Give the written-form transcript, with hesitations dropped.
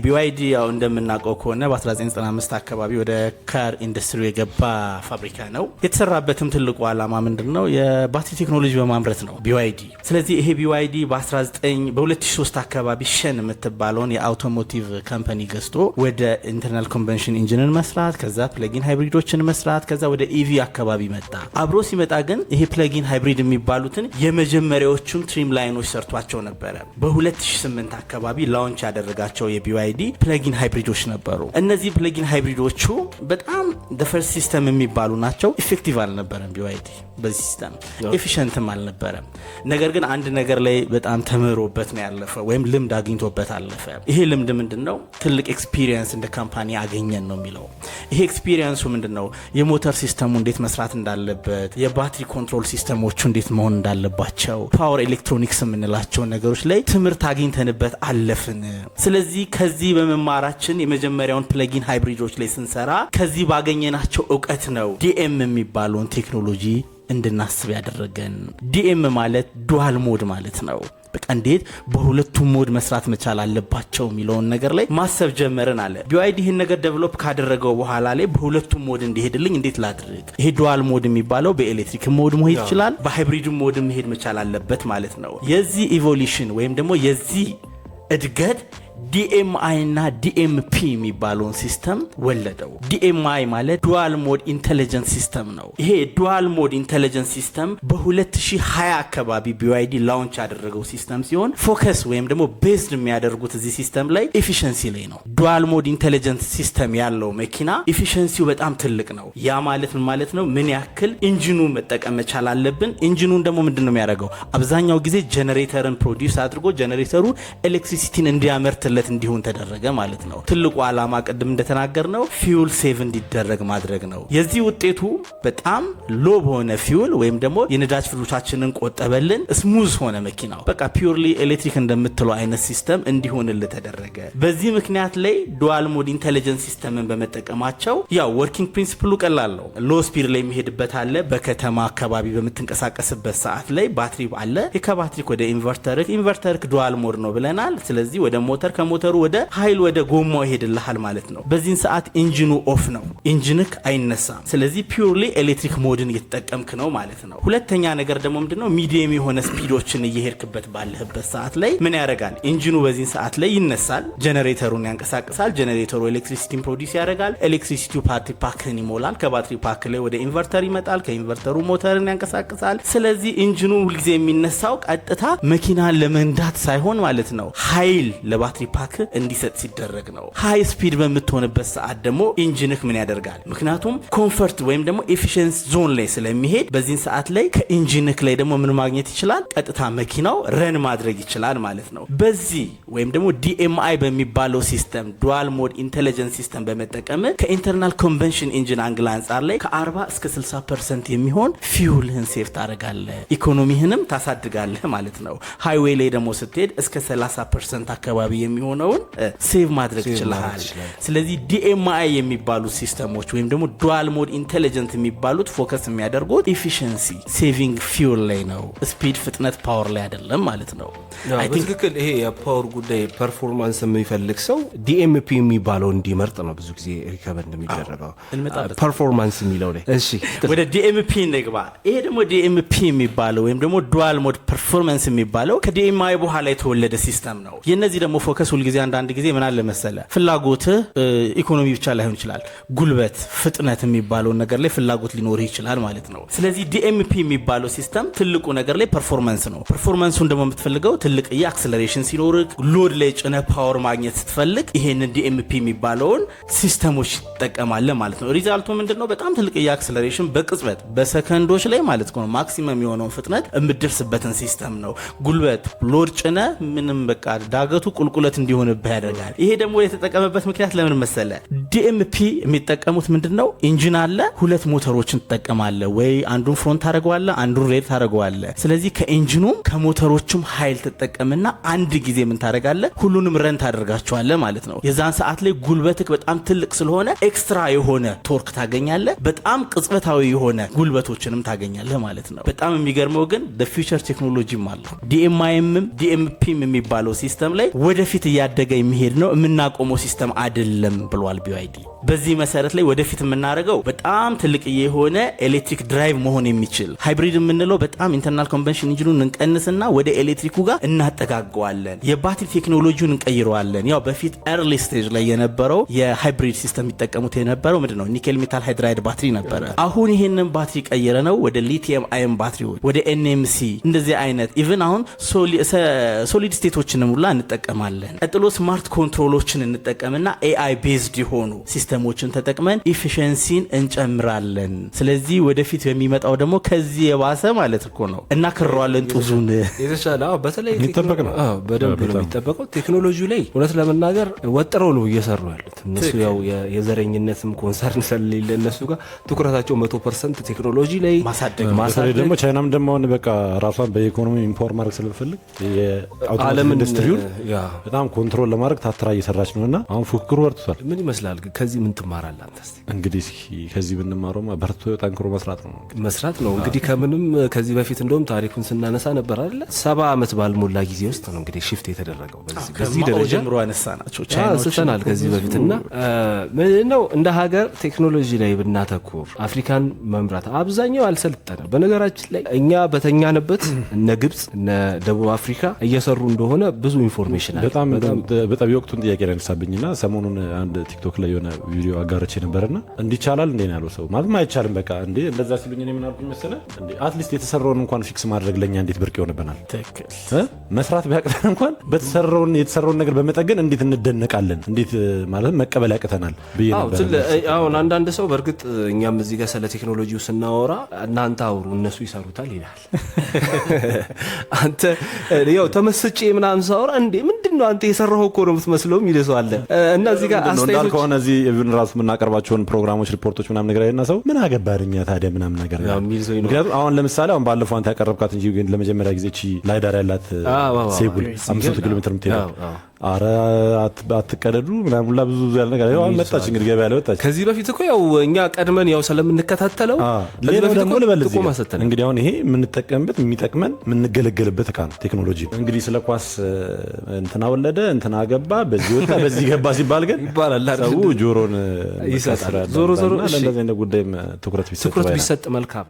BYD ያው እንደምናውቀው ከሆነ በ1995 አካባቢ ወደ car industry የገባ ፋብሪካ ነው። የተሰራበትም ትልቁ ዓላማ ምንድን ነው? የባትሪ ቴክኖሎጂ በማምረት ነው BYD። ስለዚህ ይሄ BYD በ19 በ2003 አካባቢ ሸን የምትባለውን የ automotive company ገዝቶ ወደ internal combustion engine ን መስራት፣ ከዛ plug-in hybrid ኦችን መስራት፣ ከዛ ወደ EV አካባቢ መጣ። አብሮ ሲመጣ ግን ይሄ plug-in hybrid የሚባሉትን የመጀመሪያዎቹን trim line ኦች ሰርቷቸው ነበረ። በ2008 አካባቢ launch ያደረጋቸው የ BYD plug-in hybrid ኦች ነበሩ። እነዚህ plug-in hybrid ኦቹ በጣም first system የሚባሉ ናቸው። Effective አልነበረም BYD በዚህ system፣ efficient ም አልነበረም። ነገር ግን አንድ ነገር ላይ በጣም ተምሮበት ነው ያለፈ ወይም ልምድ አግኝቶበት አለፈ። ይሄ ልምድ ምንድን ነው? ትልቅ experience እንደ company አገኘን ነው የሚለው። ይሄ experience ኡ ምንድን ነው? የሞተር system ኡ እንዴት መስራት እንዳለበት፣ የባትሪ control system ኦቹ እንዴት መሆን እንዳለባቸው፣ power electronics የምንላቸው ነገሮች ላይ ትምህርት አግኝተንበት አለፍን። ስለዚህ ከዚህ በመማራችን የመጀመሪያውን plug-in hybrid ኦች ላይ ስንሰራ ከዚህ ባገኘናቸው እውቀት ነው DM የሚባለውን ቴክኖሎጂ እንድናስብ ያደረገን። DM ማለት dual mode ማለት ነው። በቃ እንዴት በሁለቱም mode መስራት መቻል አለባቸው የሚለውን ነገር ላይ ማሰብ ጀመርን አለ። BYD ይህን ነገር develop ካደረገው በኋላ ላይ በሁለቱም mode እንዲሄድልኝ እንዴት ላድርግ? ይሄ dual mode የሚባለው በኤሌክትሪክ mode መሄድ ይችላል፣ በ hybrid mode መሄድ መቻል አለበት ማለት ነው። የዚህ evolution ወይም ደግሞ የዚህ እድገት DM-i እና DMP የሚባለውን system ወለደው። DM-i ማለት dual mode intelligent system ነው። ይሄ dual mode intelligent system በ2020 አካባቢ BYD launch ያደረገው system ሲሆን focus ወይም ደግሞ based የሚያደርጉት እዚህ system ላይ efficiency ላይ ነው። Dual mode intelligent system ያለው መኪና efficiency ው በጣም ትልቅ ነው። ያ ማለት ምን ማለት ነው? ምን ያክል engine ኑ መጠቀም መቻል አለብን። Engine ኑን ደግሞ ምንድን ነው የሚያደርገው? አብዛኛው ጊዜ ጀነሬተር ን produce አድርጎ ጀነሬተሩ electricity ን እንዲያመርትለት እንዲሆን ተደረገ ማለት ነው። ትልቁ ዓላማ ቅድም እንደተናገርነው fuel save እንዲደረግ ማድረግ ነው። የዚህ ውጤቱ በጣም low በሆነ fuel ወይም ደግሞ የነዳጅ ፍጆታችንን ቆጠበልን፣ smooth ሆነ መኪናው። በቃ purely ኤሌክትሪክ እንደምትለው አይነት system እንዲሆንልህ ተደረገ። በዚህ ምክንያት ላይ dual mode intelligent system ን በመጠቀማቸው ያው working principle ኡ ቀላል ነው። Low speed ላይ የሚሄድበት አለ። በከተማ አካባቢ በምትንቀሳቀስበት ሰዓት ላይ ባትሪ አለ። ከባትሪ ወደ inverter ክ፣ inverter ክ dual mode ነው ብለናል። ስለዚህ ወደ ሞተር፣ ከሞተሩ ወደ ኃይል ወደ ጎማው ይሄድልሃል ማለት ነው። በዚህን ሰዓት engine ኑ off ነው፣ engine ክ አይነሳም። ስለዚህ purely electric mode ን እየተጠቀምክ ነው ማለት ነው። ሁለተኛ ነገር ደግሞ ምንድነው? Medium የሆነ speed ኦችን እየሄድክበት ባለህበት ሰዓት ላይ ምን ያደርጋል? Engine ኑ በዚህን ሰዓት ላይ ይነሳል፣ ጀነሬተሩን ያንቀሳቅሳል። ጀነሬተሩ electricity ን produce ያደርጋል። Electricity ው battery pack ን ይሞላል። ከ battery pack ላይ ወደ inverter ይመጣል። ከ inverter ሩ ሞተርን ያንቀሳቅሳል። ስለዚህ engine ኑ ሁልጊዜ የሚነሳው ቀጥታ መኪናን ለመንዳት ሳይሆን ማለት ነው ኃይል ለ battery pack እንዲሰጥ ሲደረግ ነው። High speed በምትሆንበት ሰዓት ደግሞ engine ክ ምን ያደርጋል? ምክንያቱም comfort ወይም ደግሞ efficiency zone ላይ ስለሚሄድ በዚህን ሰዓት ላይ ከ engine ክ ላይ ደግሞ ምን ማግኘት ይችላል? ቀጥታ መኪናው run ማድረግ ይችላል ማለት ነው። በዚህ ወይም ደግሞ DM-i በሚባለው system፣ dual mode intelligent system በመጠቀም ከ internal combustion engine angle አንጻር ላይ ከ40 እስከ 60% የሚሆን fuel ህን save ታደርጋለህ፣ ኢኮኖሚህንም ታሳድጋለህ ማለት ነው። Highway ላይ ደግሞ ስትሄድ እስከ 30% አካባቢ የሚሆነውን save ማድረግ ችለሃል። ስለዚህ DM-i የሚባሉት system ኦች ወይም ደግሞ dual mode intelligent የሚባሉት focus የሚያደርጉት efficiency saving fuel ላይ ነው። Speed፣ ፍጥነት፣ power ላይ አይደለም ማለት ነው። በትክክል፣ ይሄ የ power ጉዳይ performance የሚፈልግ ሰው DMP የሚባለው እንዲመርጥ ነው ብዙ ጊዜ recommend የሚደረገው performance የሚለው ላይ። እሺ። ወደ DMP እንግባ። ይሄ ደግሞ DMP የሚባለው ወይም ደግሞ dual mode performance የሚባለው ከ DM-i በኋላ የተወለደ system ነው። የነዚህ ደግሞ focus ሁልጊዜ አንዳንድ ጊዜ ምን አለ መሰለ፣ ፍላጎትህ ኢኮኖሚ ብቻ ላይሆን ይችላል። ጉልበት፣ ፍጥነት የሚባለውን ነገር ላይ ፍላጎት ሊኖርህ ይችላል ማለት ነው። ስለዚህ DMP የሚባለው system ትልቁ ነገር ላይ performance ነው። Performance ኡን ደግሞ የምትፈልገው ትልቅ የ acceleration ሲኖርህ፣ load ላይ ጭነህ power ማግኘት ስትፈልግ ይሄንን DMP የሚባለውን system ኦች ትጠቀማለህ ማለት ነው። Result ኡ ምንድነው? በጣም ትልቅ የ acceleration በቅጽበት በሰከንዶች ላይ ማለት ነው maximum የሆነውን ፍጥነት የምትደርስበትን system ነው። ጉልበት load ጭነህ ምንም በቃ ዳገቱ ቁልቁለት እንዲሆንብህ ያደርጋል። ይሄ ደግሞ የተጠቀመበት ምክንያት ለምን መሰለ? DMP የሚጠቀሙት ምንድን ነው? Engine አለ፣ ሁለት ሞተሮችን ትጠቀማለህ። ወይ አንዱን front ታደርገዋለህ፣ አንዱን rear ታደርገዋለህ። ስለዚህ ከ engine ኑም ከሞተሮቹም ኃይል ትጠቀምና አንድ ጊዜ ምን ታደርጋለህ? ሁሉንም run ታደርጋቸዋለህ ማለት ነው። የዛን ሰዓት ላይ ጉልበትክ በጣም ትልቅ ስለሆነ extra የሆነ torque ታገኛለህ። በጣም ቅጽበታዊ የሆነ ጉልበቶችንም ታገኛለህ ማለት ነው። በጣም የሚገርመው ግን future ቴክኖሎጂም አለው። DM-i ም DMP ም የሚባለው system ላይ ወደፊት ወደፊት እያደገ የሚሄድ ነው፣ የምናቆመው system አይደለም ብሏል BYD። በዚህ መሰረት ላይ ወደፊት የምናደርገው በጣም ትልቅ የሆነ electric drive መሆን የሚችል hybrid የምንለው በጣም internal combustion engine ኑን እንቀንስና ወደ ኤሌክትሪኩ ጋር እናጠጋገዋለን። የባትሪ ቴክኖሎጂውን እንቀይረዋለን። ያው በፊት early stage ላይ የነበረው የ hybrid system የሚጠቀሙት የነበረው ምንድን ነው? Nickel metal hydride ባትሪ ነበረ። አሁን ይህንን ባትሪ ቀይረነው ወደ lithium ion ባትሪዎች፣ ወደ NMC እንደዚህ አይነት even አሁን solid state ኦችንም ሁላ እንጠቀማለን። ቀጥሎ smart control ኦችን እንጠቀምና AI based የሆኑ system ኦችን ተጠቅመን efficiency ን እንጨምራለን። ስለዚህ ወደፊት የሚመጣው ደግሞ ከዚህ የባሰ ማለት እኮ ነው። እናክረዋለን ጡዙን። የተሻለ፣ አዎ፣ በተለይ የሚጠበቅ ነው። አዎ፣ በደንብ ነው የሚጠበቀው። ቴክኖሎጂው ላይ እውነት ለመናገር ወጥረው ነው እየሰሩ ያሉት እነሱ። ያው የዘረኝነትም concern ስለሌለ እነሱ ጋር ትኩረታቸው 100% ቴክኖሎጂ ላይ ማሳደግ። በተለይ ደግሞ ቻይናም ደግሞ አሁን በቃ ራሷን በኢኮኖሚ empower ማድረግ ስለምፈልግ የ automotive ዓለምን ኢንዱስትሪውን በጣም control ለማድረግ ታትራ እየሰራች ነው እና አሁን ፉክክሩ በርትቷል። ምን ይመስላል? ከዚህ ምን ትማራለህ አንተ እስቲ? እንግዲህ እስኪ ከዚህ ብንማረውማ በርትቶ ጠንክሮ መስራት ነው። መስራት ነው እንግዲህ። ከምንም ከዚህ በፊት እንደውም ታሪኩን ስናነሳ ነበር አይደለ? 70 ዓመት ባልሞላ ጊዜ ውስጥ ነው እንግዲህ shift የተደረገው በዚህ ከማኦ ደረጃ። ጀምሮ ያነሳ ናቸው ቻይናዎች። አንስተናል ከዚህ በፊት። እና ምንድነው እንደ ሀገር ቴክኖሎጂ ላይ ብናተኩር አፍሪካን መምራት፣ አብዛኛው አልሰለጠነ። በነገራችን ላይ እኛ በተኛንበት እነ ግብጽ እነ ደቡብ አፍሪካ እየሰሩ እንደሆነ ብዙ information አለ። በጣም በጣም የወቅቱን ጥያቄ ላይ ያነሳብኝና ሰሞኑን አንድ ቲክቶክ ላይ የሆነ ቪዲዮ አጋርቼ ነበርና እንዲቻላል እንዴ ነው ያለው ሰው። ማለትም አይቻልም በቃ እንዴ እንደዛ ሲሉኝ እኔ ምን አልኩኝ መሰለህ? እንዴ at least የተሰራውን እንኳን fix ማድረግ ለእኛ እንዴት ብርቅ ይሆንብናል? ትክክል። እ? መስራት ቢያቅተን እንኳን የተሰራውን ነገር በመጠገን እንዴት እንደነቃለን? እንዴት ማለት መቀበል ያቅተናል ብዬ ነበር። አሁን አንዳንድ ሰው በእርግጥ እኛም እዚህ ጋር ስለ ቴክኖሎጂው ስናወራ እናንተ አውሩ እነሱ ይሰሩታል ይላል። አንተ ያው ተመስጬ ምናምን ሳወራ እንዴ ምንድን ነው አንተ የሰራኸው እኮ ነው የምትመስለው የሚል ሰው አለ። እና እዚህ ጋር ምንድን ነው አስተያየቶች እንዳልከው ሆነ እዚህ even ራሱ የምናቀርባቸውን ፕሮግራሞች፣ ሪፖርቶች ምናምን ነገር አይና ሰው ምን አገባን እኛ ታዲያ ምናምን ነገር ያው የሚል ሰው ይኖራል። ምክንያቱም አሁን ለምሳሌ አሁን ባለፈው አንተ ያቀረብካት እንጂ ግን ለመጀመሪያ ጊዜ ቺ LiDAR ያላት አዎ፣ አዎ፣ ሴጉል 500 ኪሎ ሜትር የምትሄደው አረ አትቀደዱ ምናምን ሁላ ብዙ ብዙ ያለ ነገር ይኸው አሁን መጣች እንግዲህ ገበያ ላይ ወጣች። ከዚህ በፊት እኮ ያው እኛ ቀድመን ያው ስለምንከታተለው ከዚህ ሌላው በፊት ደግሞ እኮ ልበል እዚህ ጥቆማ ጋር ሰጥተናል። እንግዲህ አሁን ይሄ የምንጠቀምበት፣ የሚጠቅመን፣ የምንገለገልበት እቃ ነው ቴክኖሎጂ። እንግዲህ ስለ ኳስ እንትና ወለደ፣ እንትና ገባ፣ በዚህ ወጣ፣ በዚህ ገባ ሲባል ግን ይባላል አይደል? ሰው ጆሮን ይሰጣል። ስራ ዞሮ ዞሮ ለእንደዚህ አይነት ጉዳይም ትኩረት ቢሰጥ ትኩረት ባይ ነኝ። ቢሰጥ መልካም።